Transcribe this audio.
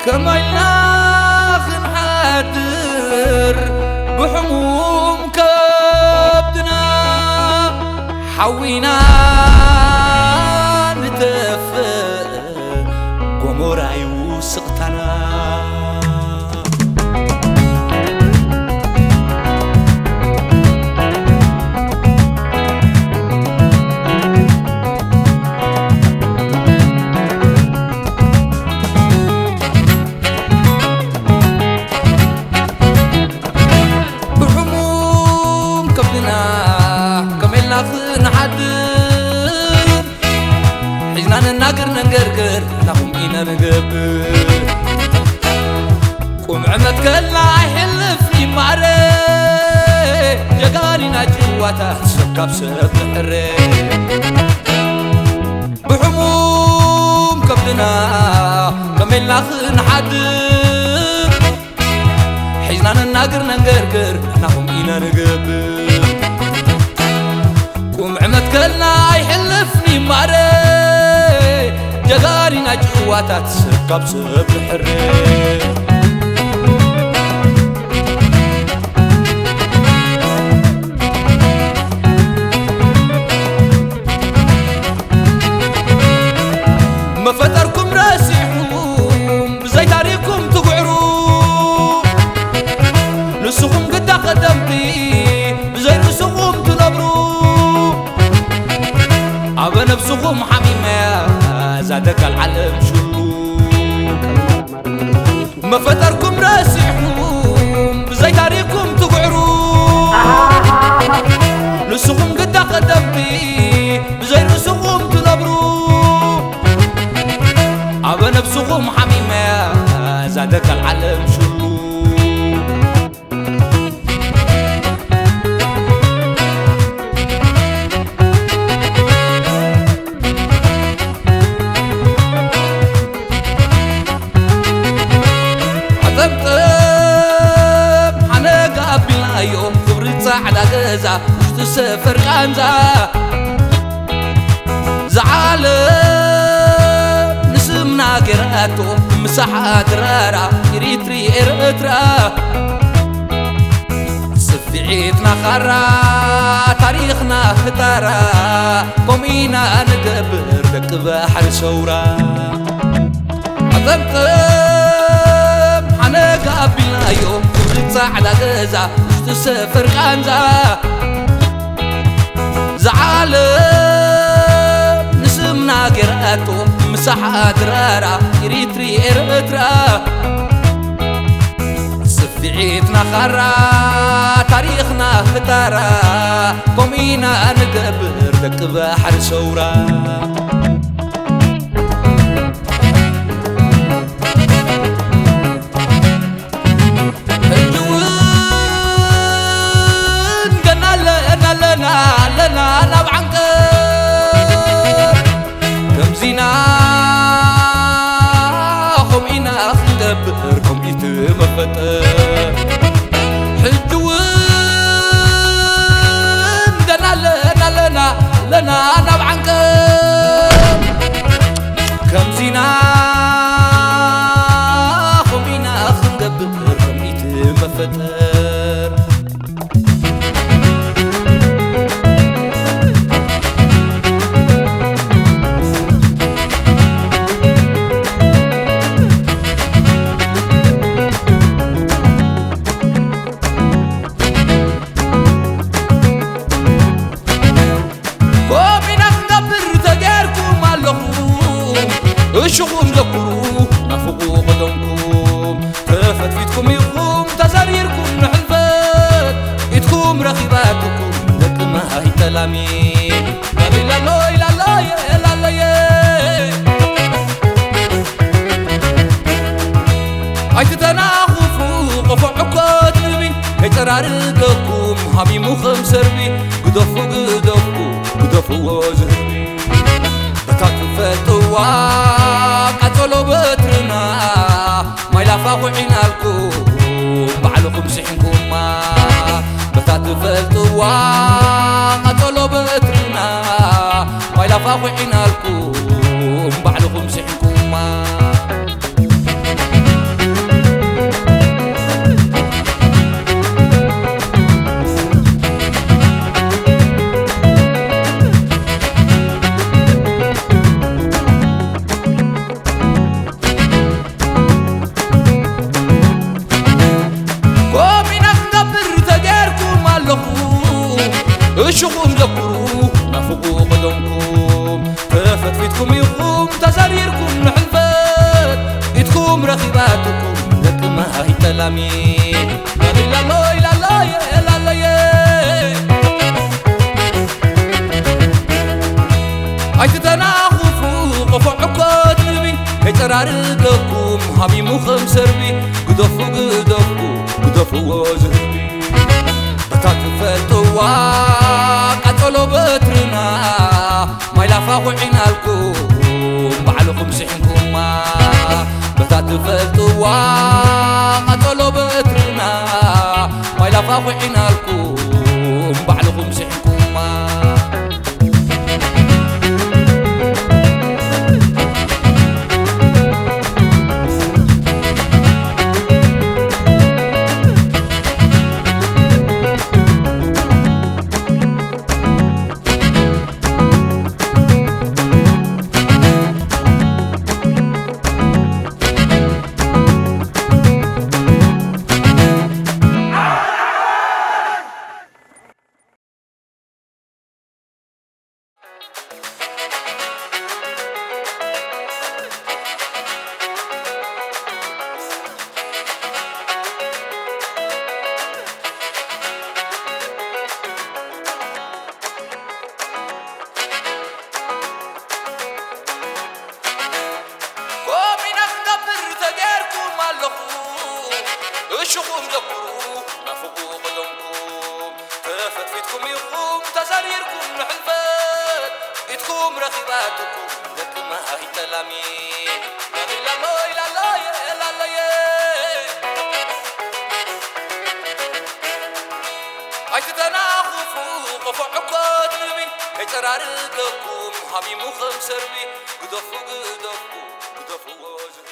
ከመይ ኢልና ክንሓድር ብሕሙም ከብድና ሓዊና ንተፍእ ጎሞራዩ ስቕታና። ብሕሙም ከብድና ከመይ ኢልና ክንሓድር ሒዝና ነናግር ነንገርግር ናኹም ኢና ንገብር። ቁምዕ መትከልና ኣይሕልፍ ይማረ ጀጋኒና ጭዋታት ሰብ ካብ ሰብ ንሕረ። ብሕሙም ከብድና ከመይ ኢልና ክንሓድር ሒዝና ነናግር ነንገርግር ናኹም ኢና ንገብር። ቁምዕ መትከልና ኣይሕልፍ ይማረ ጀጋኒና ጭዋታት ሰብ ካብ ሰብ ንሕረ። መፈጠርኩም ረሲዕኩም ብዘይ ታሪኽኩም ትጉዕሩ። ንስኹም ግዳ ቀደምቲ ብዘይ ርእስኹም ትነብሩ። ኣበ ነብስኹም ሓሚመያ እዛ ደጋል ዓለም ሽሉ። መፈጠርኩም ረሲዕኩም ብዘይ ታሪኽኩም ትጉዕሩ። ንስኹም ግዳ ቀደምቲ ብዘይ ርእስኹም ትነብሩ። ኣበ ነብስኹም ሓሚመያ እዛ ደጋል ዓለም ሽሉ። ዓጠምጠም ሓነግ ኣቢልናዮ ክብሪ ጻዕዳ ገዛ ውሽጢ ሰፈር ቃንዛ። ዝዓለም ንስምና ገይራቶ ምሳሓ ድራራ ኢሪትሪ ኤርትራ። ስፍዒትና ኻራ ታሪኽና ህጣራ ከምኡ ኢና ንገብር ደቂ ባሕሪ ሰውራ። ዓጠምጠም ሓነግ ኣቢልናዮ ክብሪ ጻዕዳ ገዛ ውሽጢ ሰፈር ቃንዛ። ዝዓለም ንስምና ገይራቶ ምሳሓ ድራራ ኢሪትሪ ኤርትራ። ስፍዒትና ኻራ ታሪኽና ህጣራ ከምኡ ኢና ንገብር ደቂ ባሕሪ ሰውራ። ሕጂ እውን ገና ኣለና ኣለና ኣለና ናብ ዓንቀር ከምዚና ከምኡ ኢና ክንገብር ከምኢቲ መፈጠር። ሕጂ እውን ገና ኣለና ኣለና ኣለና ናብ ዓንቀር ከምዚና ከምኢና ክንገብር ከምኢቲ መፈጠር። ኮሚና ክንገብር ተጌርኩም ኣለኹም እሽኹም ዘኩሩ ናፍቑ ቀደምኩም ተፈትፊትኩም ኢኹም ተዘሪርኩም ንሕልፈት ኢድኩም ረኺባትኩም ደቂ ማይ ተላሚ ላሎይ ላሎየ ላሎየ ኣይትተናኹፉ ቆፎ ዕኮት ንቢ ከይጨራርገኩም ሃሚሙ ከም ሰርቢ ግደፉ ግደፉ ግደፍዎ ዝህቢ በታ ትፈልጥዋ ቃጸሎ በትርና ማይ ላፋ ኹዒናልኩም ባዕልኹም ስሒንኩማ በታ ትፈልጥዋ ቃጸሎ በትርና ማይ ላፋ ኹዒናልኩም ባዕልኹም ስሒንኩማ። ኢኹም ተዘሪርኩም ንሕልፈት፣ ኢድኩም ረኺባትኩም ደቂ ማይ ተላሚ። ላሎይ ላሎይ ላሎየ ላሎየ። ኣይትተናኹፉ ቆፎዕ እኮ ትንቢ፣ ከይጸራርገኩም ሃሚሙ ከም ሰርቢ። ግደፉ ግደፉ ግደፍዎ ዝህቢ። እታ ትፈልጥዋ ቃጸሎ በትርና፣ ማይ ላፋ ኹዒናልኩም ባዕልኹም ስሒንኩማ። በታ ትፈልጥዋ ቃጸሎ በትርና፣ ማይ ላፋ ኹዒናልኩም ባዕልኹም ስሒንኩማ። ኮሚና ክንገብር ተጌርኩም ኣለኹ። እሽኹም ዘክሩ ናፍቑ ቀደምኩም። ተፈትፊትኩም ኢኹም ተሰሪርኩም ንሕልፈት። ኢድኩም ረኺባትኩም ደቂ ማይ ተላሚ። ላሎይ ላሎየ ላሎየ። ኣይትተናኹፉ ቆፎዕ እኮ ትንቢ። ከይጸራርገኩም ሃሚሙ ከም ሰርቢ። ግደፉ ግደፉ ግደፍዎ ዝህቢ።